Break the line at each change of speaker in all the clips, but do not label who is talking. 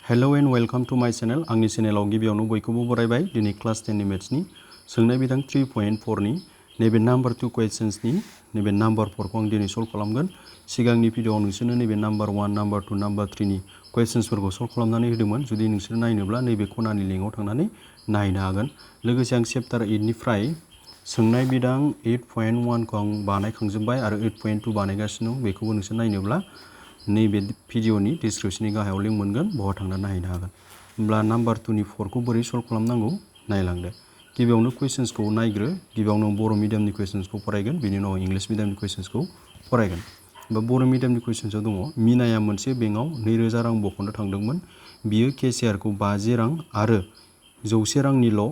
Hello and welcome to माय channel आंनि चैनेलाव गिबियावनो बयखौबो बरायबाय दिनै क्लास 10 नि मेथ्सनि सोंनाय बिदां 3.4 नि नैबे नाम्बार 2 क्वेश्चन्सनि नैबे नाम्बार 4 खौ आं दिनै सल्व खालामगोन सिगांनि भिडिअआव नोंसोरनो नैबे नाम्बार 1 नाम्बार 2 नाम्बार 3 नि क्वेश्चन्सफोरखौ सल्व खालामनानै होदोंमोन जुदि नोंसोर नायनोब्ला नैबे खनानि लिंकआव थांनानै नायनो हागोन लोगोसे आं चैप्टार 8 निफ्राय सोंनाय बिदां 8.1 खौ आं बानायखांजोबबाय आरो 8.2 बानायगासिनो दं बेखौबो नोंसोर नायनोब्ला नैबे भिडिअनि डिसक्रिप्शननि गाहायाव लिंक मोनगोन बहा थांनानै नायनो हागोन होमब्ला नाम्बार 2 नि 4 खौ बोरै सल्व खालामनांगौ नायलांदो गिबियावनो क्वेश्चन्सखौ नायग्रो गिबियावनो बर' मिडियामनि क्वेश्चन्सखौ फरायगोन बिनि उनाव इंलिश मिडियामनि क्वेश्चन्सखौ फरायगोन बा बर' मिडियामनि क्वेश्चन्सआव दङ मिनाया मोनसे बेंकआव 2000 रां बख'नो थांदोंमोन बियो केशियारखौ 50 रां आरो 100 रांनिल'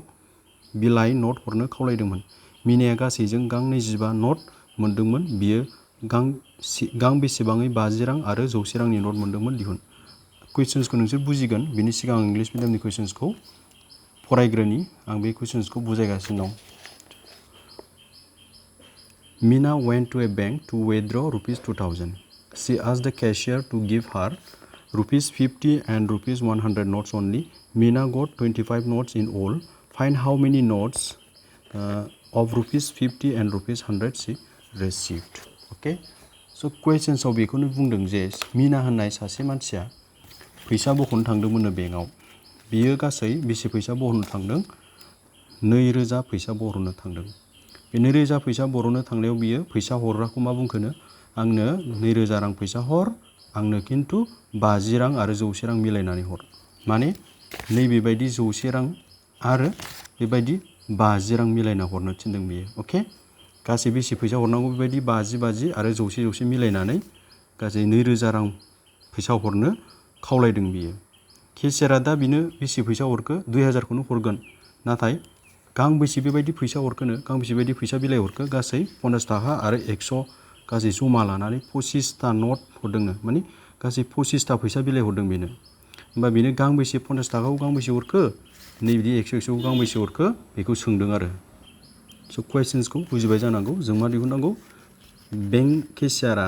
बिलाइ नट हरनो खावलायदोंमोन मिनाया गासैजों गांनै 15 नट मोनदोंमोन बियो गां बेसेबाङै 50 रां आरो 100 रांनि नट मोनदोंमोन दिहुन क्वेश्चन्सखौ नोंसोर बुजिगोन बिनि सिगां आं इंलिश मिडियामनि क्वेश्चन्सखौ फरायग्रोनि आं बे क्वेश्चन्सखौ बुजायगासिनो दं Mina went to a bank to withdraw rupees 2000. She asked the cashier to give her rupees 50 and rupees 100 notes only. Mina got 25 notes in all. Find how many notes of rupees 50 and rupees 100 she received. Okay? So questions आव बेखौनो बुंदों जे मिना होननाय सासे मानसिया फैसा बख'नो थांदोंमोन बेंकआव बियो गासै बेसे फैसा बहरनो थांदों 2000 फैसा बहरनो थांदों बे 2000 फैसा बर'नो थांनायाव बियो फैसा हरग्राखौ मा बुंखोनो आंनो 2000 रां फैसा हर आंनो खिन्थु 50 रां आरो 100 रां मिलायनानै हर माने नैबेबायदि 100 रां आरो बेबायदि 50 रां मिलायना हरनो थिनदों बियो अके गासै बेसे फैसा हरनांगौ बेबायदि 50 आरो 100 मिलायनानै गासै 2000 रां फैसा हरनो खावलायदों बियो केशियारा दा बिनो बेसे फैसा हरखो 2000 खौनो हरगोन नाथाय गांबेसे बेबायदि फैसा हरखोनो गांबेसे बायदि फैसा बिलाइ हरखो गासै 50 थाखा आरो 100 गासै जमा लानानै 25 ता नट हरदोंनो माने गासै 25 ता फैसा बिलाइ हरदों बेनो होमबा बेनो गांबेसे 50 थाखाखौ गांबेसे हरखो नैबिदि 100 खौ गांबेसे हरखो बेखौ सोंदों आरो स' क्वेश्चन्सखौ बुजिबाय जानांगौ जों मा दिहुननांगौ बेंक केशियारा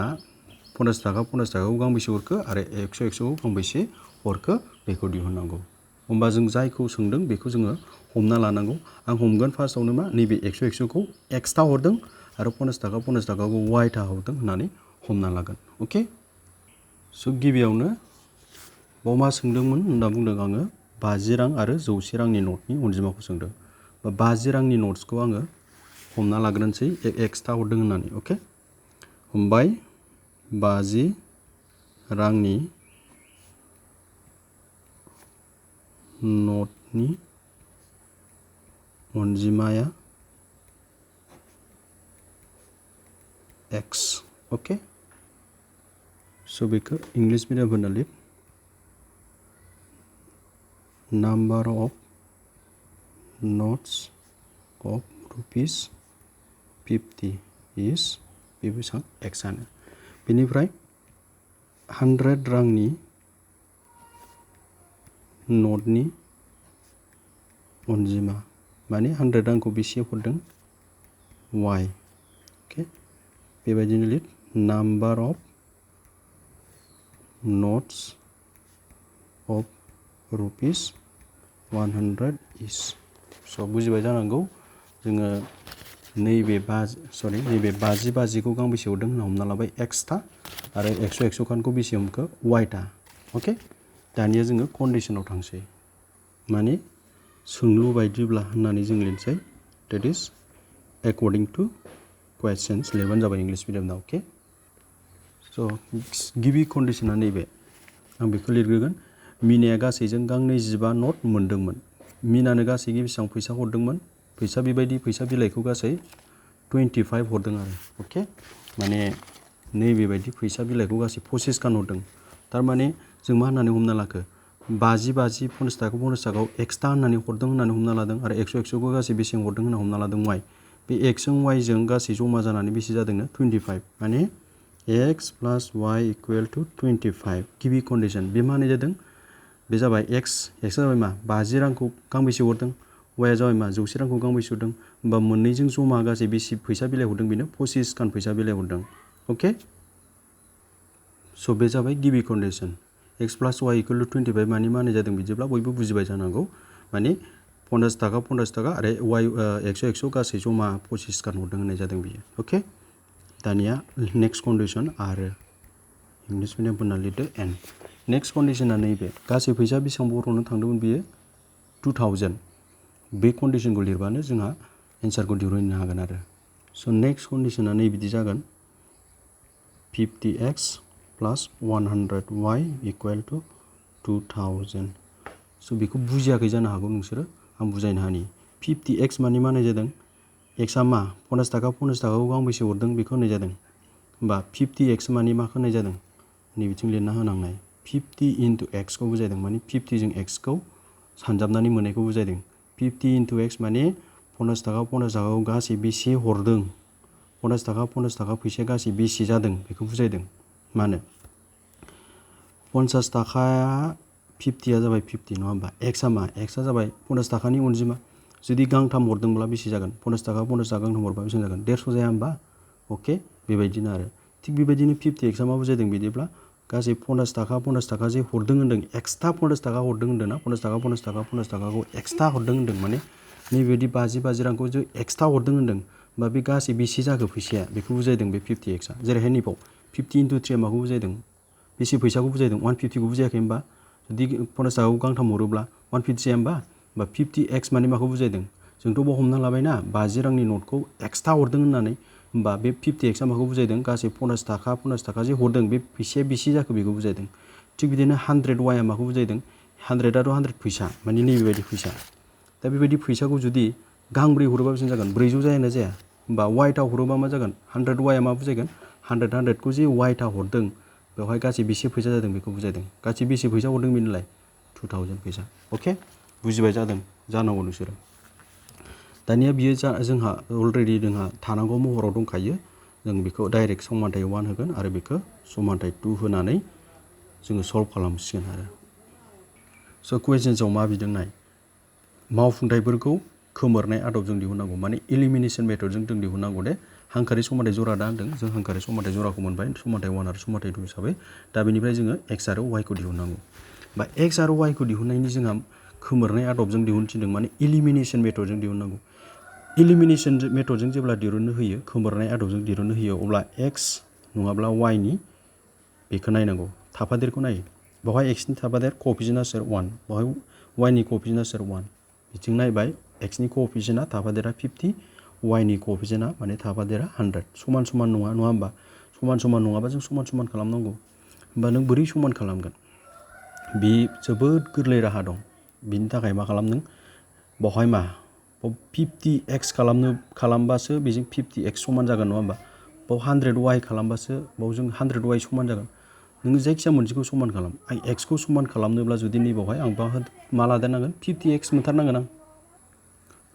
50 थाखाखौ गांबेसे हरखो आरो 100 खौ गांबेसे हरखो बेखौ दिहुननांगौ होमबा जों जायखौ सोंदों बेखौ जोङो हमना लानांगौ आं हमगोन फार्स्टआवनो मा नैबे 100 खौ एक्सटा हरदों आरो 50 थाखाखौ वाइटा हरदों होननानै हमना लागोन अके स' गिबियावनो बाव मा सोंदोंमोन होनना बुंदों आङो 50 रां आरो 100 रांनि नटनि अनजिमाखौ सोंदों बा 50 रांनि नट्सखौ आङो हमना लाग्रोनोसै एक्सटा हरदों होननानै अके हमबाय 50 रांनि नटनि अनजिमाया एक्स ओके स' बेखौ इंलिश मिडियाम होनना लिर number of nuts of rupees 50 इज बे बेसेबां एक्सआनो बेनिफ्राय 100 रांनि नटनि अनजिमा माने 100 रांखौ बेसे हरदों वाइ ओके बेबायदिनो लिर number of nuts of rupees 100 इज स' बुजिबाय जानांगौ जोङो नैबे 50 खौ गांबेसे हरदों होनना हमना लाबाय एक्सटा आरो 100 खानखौ बेसे हमखो वाइटा अके दानिया जोङो कन्डिशनाव थांसै माने सोंलु बायदिब्ला होननानै जों लिरसै डेट इज एकर्डिं टु क्वेश्चन्स लिरबानो जाबाय इंलिश मिडियामना अके स' गिबि कन्डिशना नैबे आं बेखौ लिरग्रोगोन मिनाया गासैजों गांनै 15 नट मोनदोंमोन मिनानो गासै बेसेबां फैसा हरदोंमोन फैसा बेबायदि फैसा बिलाइखौ गासै 25 हरदों आरो अके माने नैबेबायदि फैसा बिलाइखौ गासै 25 खान हरदों थारमाने जों मा होननानै हमना लाखो 50 50 थाखायाव एक्सटा होननानै हरदों होननानै हमना लादों आरो 100 खौ गासै बेसेबां हरदों होनना हमना लादों वाइ बे एक्सजों वाइजों गासै जमा जानानै बेसे जादोंनो 25 माने एक्स प्लास वाइ इकुवेल टु 25 गिबि कन्डिशन बे मा होननाय जादों बे जाबाय एक्सआ जाबाय मा 50 रांखौ गांबेसे हरदों वाइआ जाबाय मा 100 रांखौ गांबेसे हरदों होमबा मोननैजों जमा गासै बेसे फैसा बिलाइ हरदों बेनो 25 खान फैसा बिलाइ हरदों अके स' बे जाबाय गिबि condition x plus y equal to 25 मानि मा होनाय जादों बिदिब्ला बयबो बुजिबाय जानांगौ माने 50 थाखा आरो y 100 गासै जमा 25 खान हरदों होननाय जादों बियो ओके दानिया नेक्स्ट कन्डिशन आरो इंलिश मिडियामफोरना लिरदो एन नेक्स्ट कन्डिशना नैबे गासै फैसा बेसेबां बर'नो थांदोंमोन बियो 2000 बे कन्डिशनखौ लिरबानो जोंहा एन्सारखौ दिहुननो हागोन आरो स' नेक्स्ट कन्डिशना नैबिदि जागोन 50x plus 100y equal to 2000 स' बेखौ बुजियाखै जानो हागौ नोंसोरो आं बुजायनो हानि 50x मानि मा होनाय जादों x आ मा 50 थाखाखौ गांबेसे हरदों बेखौ होनाय जादों होमबा 50x मानि मा होनाय जादों नैबिथिं लिरना होनांनाय 50 into x खौ बुजायदों माने 50 जों x खौ सानजाबनानै मोननायखौ बुजायदों 50 into x माने 50 थाखाखौ गासै बेसे हरदों 50 थाखा फैसाया गासै बेसे जादों बेखौ बुजायदों मानो 50 थाखाया 50 आ जाबाय 50 नङा होमबा x आ मा x आ जाबाय 50 थाखानि अनजिमा जुदि गांथाम हरदोंब्ला बेसे जागोन 50 थाखा गांथाम हरबा बेसे जागोन 150 जाया होमबा अके बेबायदिनो आरो थिग बेबायदिनो 50x आ मा बुजायदों बिदिब्ला गासै 50 थाखा जे हरदों होनदों एक्सट्रा 50 थाखा हरदों होनदों ना 50 थाखाखौ एक्सट्रा हरदों होनदों माने नैबेबायदि 50 रांखौ जो एक्सट्रा हरदों होनदों बा बे गासै बेसे जाखो फैसाया बेखौ बुजायदों बे 50x आ जेरैहाय नैबाव 50 into 3 माखौ बुजायदों बेसे फैसाखौ बुजायदों 150 खौ बुजायाखै होमबा जुदि 50 थाखाखौ गांथाम हरोब्ला 150 जाया होमबा 50x माने माखौ बुजायदों जोंथ' बाव हमना लाबायना 50 रांनि नटखौ एक्सट्रा हरदों होननानै होमबा बे 50x आ माखौ बुजायदों गासै 50 थाखा जे हरदों बे फैसाया बेसे जाखो बेखौ बुजायदों थिग बिदिनो 100y आ माखौ बुजायदों 100 आथ' 100 फैसा माने नैबेबायदि फैसा दा बेबायदि फैसाखौ जुदि गांब्रै हरोबा बेसेबां जागोन 400 जाया ना जाया होमबा y था हरोबा मा जागोन 100y आ मा बुजायगोन 100 खौ जे y था हरदों बेवहाय गासै बेसे फैसा जादों बेखौ बुजायदों गासै बेसे फैसा हरदों बेनोलाय 2000 फैसा अके बुजिबाय जानांगौ नोंसोरो दानिया बियो जोंहा अलरेडि जोंहा थानांगौ महराव दंखायो जों बेखौ डाइरेक्ट समानथाइ 1 होगोन आरो बेखौ समानथाइ 2 होनानै जोङो सल्भ खालामसिगोन आरो स' कुवेश्चन्सआव मा बिदों नाय मावफुंथायफोरखौ खोमोरनाय आदबजों दिहुननांगौ माने इलिमिनेशन मेथडजों जों दिहुननांगौ दे हांखोआरि समानथाइ जरा दा होनदों जों हांखोआरि समानथाइ जराखौ मोनबाय समानथाइ 1 आरो समानथाइ 2 हिसाबै दा बेनिफ्राय जोङो x आरो y खौ दिहुननांगौ बा x आरो y खौ दिहुननायनि जोंहा खोमोरनाय आदबजों दिहुनथिदों माने इलिमिनेशन मेथडजों दिहुननांगौ इलिमिनेशन मेथडजों जेब्ला दिहुननो होयो खोमोरनाय आदबजों दिहुननो होयो अब्ला x नङाब्ला y नि बेखौ नायनांगौ थाफादेरखौ नायो बेवहाय x नि थाफादेर क'एफिशिएन्टआ सोर 1 बेवहाय y नि क'एफिशिएन्टआ सोर 1 बिथिं नायबाय x नि क'एफिशिएन्टआ थाफादेरा 50 y नि क'एफिशिएन्टआ माने थाफादेरा 100 समान नङा होमबा समान नङाबा जों समान खालामनांगौ होमबा नों बोरै समान खालामगोन बे जोबोद गोरलै राहा दं बिनि थाखाय मा खालामदों बेवहाय मा 50x खालामबासो बेजों 50x समान जागोन नङा होमबा बाव 100y खालामबासो बाव जों 100y समान जागोन नोङो जायखिया मोनसेखौ समान खालाम आं x खौ समान खालामनोब्ला जुदि नैबावहाय आं मा लादेरनांगोन 50x मोनथारनांगोन आं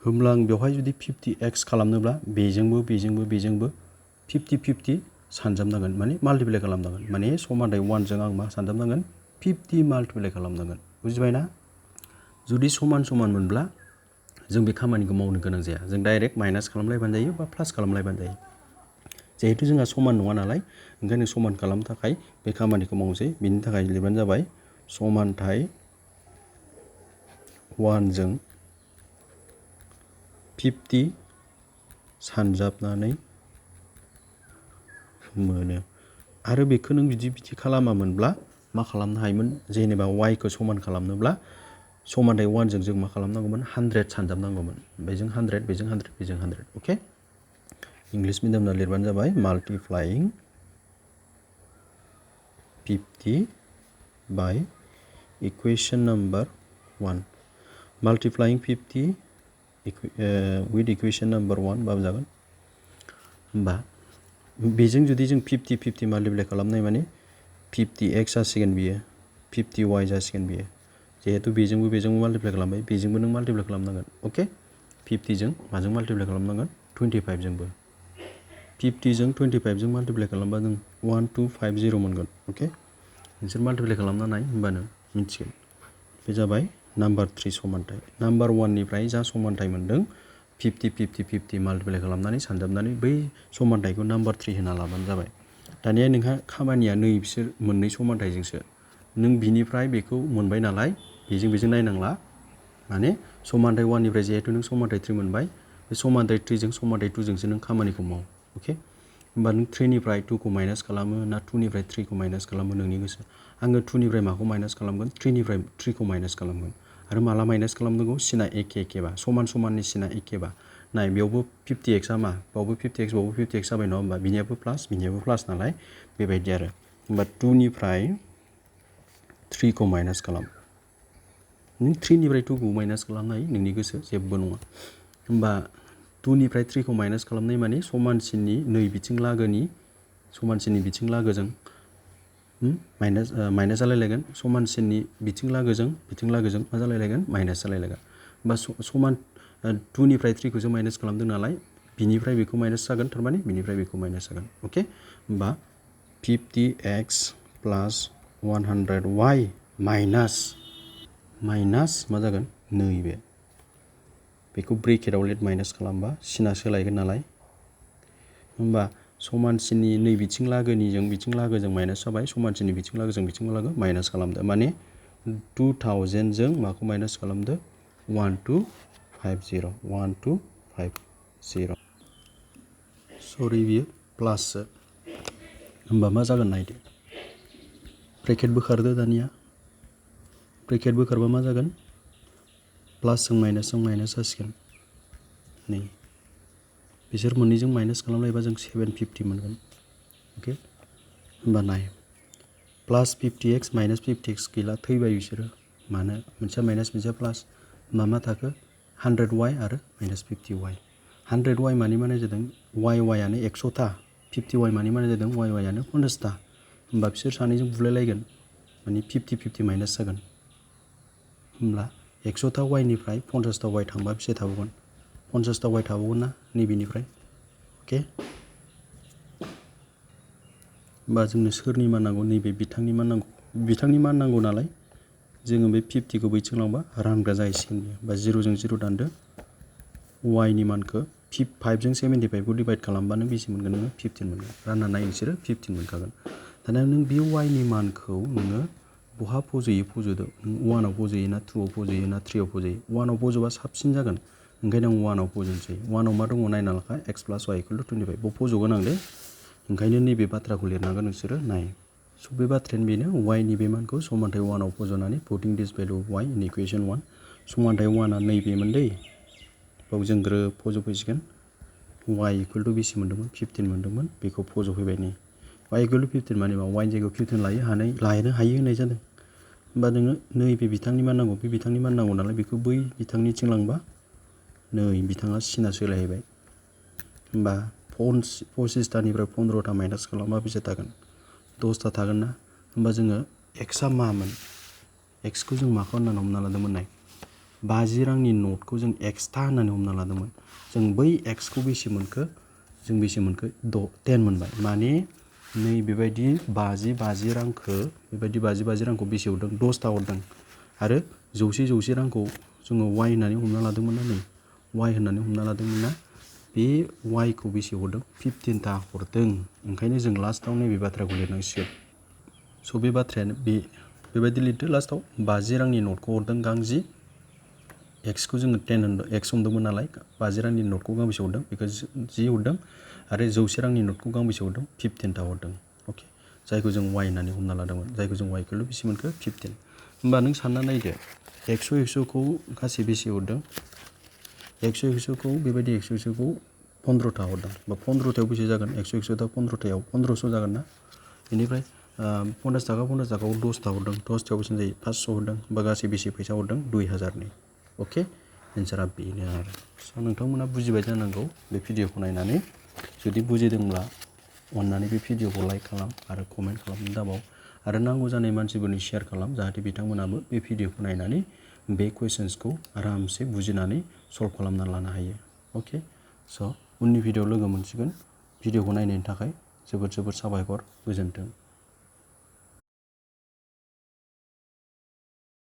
होमब्ला आं बेवहाय जुदि 50x खालामनोब्ला बेजोंबो 50 सानजाबनांगोन माने माल्टिप्लाइ खालामनांगोन माने समानथाइ 1 जों आं मा सानजाबनांगोन 50 माल्टिप्लाइ खालामनांगोन बुजिबायना जुदि समान मोनब्ला जों बे खामानिखौ मावनो गोनां जाया जों डाइरेक्ट माइनास खालामलायबानो जायो बा प्लास खालामलायबानो जायो जिहेतु जोंहा समान नङा नालाय ओंखायनो समान खालामनो थाखाय बे खामानिखौ मावनोसै बिनि थाखाय लिरबानो जाबाय समानथाइ 1 जों 50 सानजाबनानै मोनो आरो बेखौ नों बिदि खालामामोनब्ला मा खालामनो हायोमोन जेनेबा y खौ समान खालामनोब्ला समानथाइ 1 जों मा खालामनांगौमोन 100 सानजाबनांगौमोन बेजों 100 बेजों 100 अके इंलिश मिडियामना लिरबानो जाबाय माल्टिप्लाइं 50 by equation number 1 माल्टिप्लाइं 50 with equation number 1 बाबो जागोन होमबा बेजों जुदि जों 50 माल्टिप्लाइ खालामनाय माने 50x जासिगोन बियो 50y जासिगोन बियो जिहेतु बेजोंबो माल्टिप्लाइ खालामबाय बेजोंबो नों माल्टिप्लाइ खालामनांगोन अके 50 जों माजों माल्टिप्लाइ खालामनांगोन 25 जोंबो 50 जों 25 जों माल्टिप्लाइ खालामबा जों 1250 मोनगोन अके नोंसोर माल्टिप्लाइ खालामना नाय होमबानो मिथिगोन बे जाबाय नाम्बार 3 समानथाइ नाम्बार 1 निफ्राय जा समानथाइ मोनदों 50 माल्टिप्लाइ खालामनानै सानजाबनानै बै समानथाइखौ नाम्बार 3 होना लाबानो जाबाय दानिया नोंहा खामानिया नै बिसोर मोननै समानथाइजोंसो नों बिनिफ्राय बेखौ मोनबाय नालाय बेजों नायनांला माने समानथाय 1 निफ्राय जिहेतु नों समानथाय 3 मोनबाय बे समानथाय 3 जों समानथाय 2 जोंसो नों खामानिखौ माव अके होमबा नों 3 निफ्राय 2 खौ माइनास खालामो ना 2 निफ्राय 3 खौ माइनास खालामो नोंनि गोसो आङो 2 निफ्राय माखौ माइनास खालामगोन 3 निफ्राय 3 खौ माइनास खालामगोन आरो माला माइनास खालामनांगौ सिना एखेबा समाननि सिना एखेबा नाय बेयावबो 50x मा बावबो 50x बावबो 50x जाबाय नङा होमबा बिनियाबो प्लास नालाय बेबायदि आरो होमबा 2 निफ्राय 3 खौ माइनास खालाम नों 3 निफ्राय 2 खौ माइनास खालामनो हायो नोंनि गोसो जेबो नङा होमबा 2 निफ्राय 3 खौ माइनास खालामनाय माने समानसिननि नै बिथिं लागोजों माइनास जालायलायगोन समानसिननि बिथिं लागोजों मा जालायलायगोन माइनास जालायलायगोन होमबा समान 2 निफ्राय 3 खौ जों माइनास खालामदों नालाय बिनिफ्राय बेखौ माइनास जागोन थारमाने बिनिफ्राय बेखौ माइनास जागोन अके होमबा 50x प्लास 100y माइनास मा जागोन नैबे बेखौ ब्रेकेटाव लेट माइनास खालामबा सिना सोलायगोन नालाय होमबा समानसिननि नै बिथिं लागोजों माइनास जाबाय समानसिननि बिथिं लागो माइनास खालामदो माने 2000 जों माखौ माइनास खालामदो 1250 सरि बियो प्लाससो होमबा मा जागोन नायदो ब्रेकेट बोखारदो दानिया ब्रेकेट बोखारबा मा जागोन प्लासजों माइनास जासिगोन नै बिसोर मोननैजों माइनास खालामलायबा जों 750 मोनगोन अके होमबा नाय प्लास 50x माइनास 50x गैला थैबाय बिसोरो मानो मोनसेया माइनास मोनसेया प्लास मा थाखो 100y आरो माइनास 50y 100y माने जादों y आनो 100था 50y माने जादों y आनो 50था होमबा बिसोर सानैजों बुलायलायगोन माने 50-50 माइनास जागोन होमब्ला 100था y निफ्राय 50था y थांबा बेसे थाबावगोन 50था y थाबावगोन ना नैबेनिफ्राय अके होमबा जोंनो सोरनि मान नांगौ नैबे बिथांनि मान नांगौ नालाय जोङो बे 50 खौ बैथिं लांबा रानग्रा जाहैसिगोन बा 0 जों 0 दानदो y नि मानखौ 5 जों 75 खौ डिभाइड खालामबानो बेसे मोनगोन नोङो 15 मोनगोन रानना नाय नोंसोरो 15 मोनखागोन दाना नों बे y नि मानखौ नोङो बहा फज'दो नों 1 आव फज'यो ना 2 आव फज'यो ना 3 आव फज'यो 1 आव फज'बा साबसिन जागोन ओंखायनो आं 1 आव फज'नोसै 1 आव मा दङ नायना लाखा x + y = 25 बाव फज'गोन आं दे ओंखायनो नैबे बाथ्राखौ लिरनांगोन नोंसोरो नाय स' बे बाथ्रायानो बेनो y नि बे मानखौ समानथाय 1 आव फज'नानै putting this value of y in equation 1 समानथाय 1 आ नैबेमोन दै बाव जों ग्रोब फज'फैसिगोन y = बेसे मोन्दोंमोन 15 मोन्दोंमोन बेखौ फज'फैबाय नै y = 15 माने मा y नि जायगायाव 15 लानो हायो होननाय जादों होमबा नोङो नैबे बिथांनि मान नांगौ बे बिथांनि मान नांगौ नालाय बेखौ बै बिथांनिथिं लांबा नै बिथाङा सिना सोलायहैबाय होमबा 25थानिफ्राय 15था माइनास खालामबा बेसे थागोन 10था थागोन ना होमबा जोङो x आ मामोन x खौ जों माखौ होननानै हमना लादोंमोन नाय 50 रांनि नटखौ जों x था होननानै हमना लादोंमोन जों बै x खौ बेसे मोनखो 10 मोनबाय माने नै बेबायदि 50 रांखौ बेसे हरदों 10था हरदों आरो 100 रांखौ जोङो y होननानै हमना लादोंमोन ना नै y होननानै हमना लादोंमोन ना बे y खौ बेसे हरदों 15था हरदों ओंखायनो जों लास्टाव नैबे बाथ्राखौ लिरनांसिगोन स' बे बाथ्रायानो बेबायदि लिरदो लास्टाव 50 रांनि नटखौ हरदों गांजि x खौ जोङो 10 होनदों x हमदोंमोन नालाय 50 रांनि नटखौ गांबेसे हरदों बेखौ 10 हरदों आरो 100 रांनि नटखौ गांबेसे हरदों 15था हरदों अके जायखौ जों y होननानै हमना लादोंमोन जायखौ जों y = बेसे मोनखो 15 होमबा नों सानना नायदो 100 खौ गासै बेसे हरदों 100 खौ बेबायदि 100 खौ 15था हरदों बा 15थायाव बेसे जागोन 100 दा 15थायाव 1500 जागोन ना बेनिफ्राय 50 थाखाखौ 10था हरदों 10थायाव बेसे जायो 500 हरदों बा गासै बेसे फैसा हरदों 2000 अके एन्सारा बेनो आरो स' नोंथांमोना बुजिबाय जानांगौ बे भिडिअखौ नायनानै जुदि बुजिदोंब्ला अननानै बे भिडिअखौ लाइक खालाम आरो कमेन्ट खालामनो दाबाव आरो नांगौ जानाय मानसिफोरनो शेयार खालाम जाहाथे बिथांमोनाबो बे भिडिअखौ नायनानै बे कुइसन्सखौ आरामसे बुजिनानै सल्भ खालामना लानो हायो अके स' उननि भिडिअआव लोगो मोनसिगोन भिडिअखौ नायनायनि थाखाय जोबोद साबायखर गोजोन्थों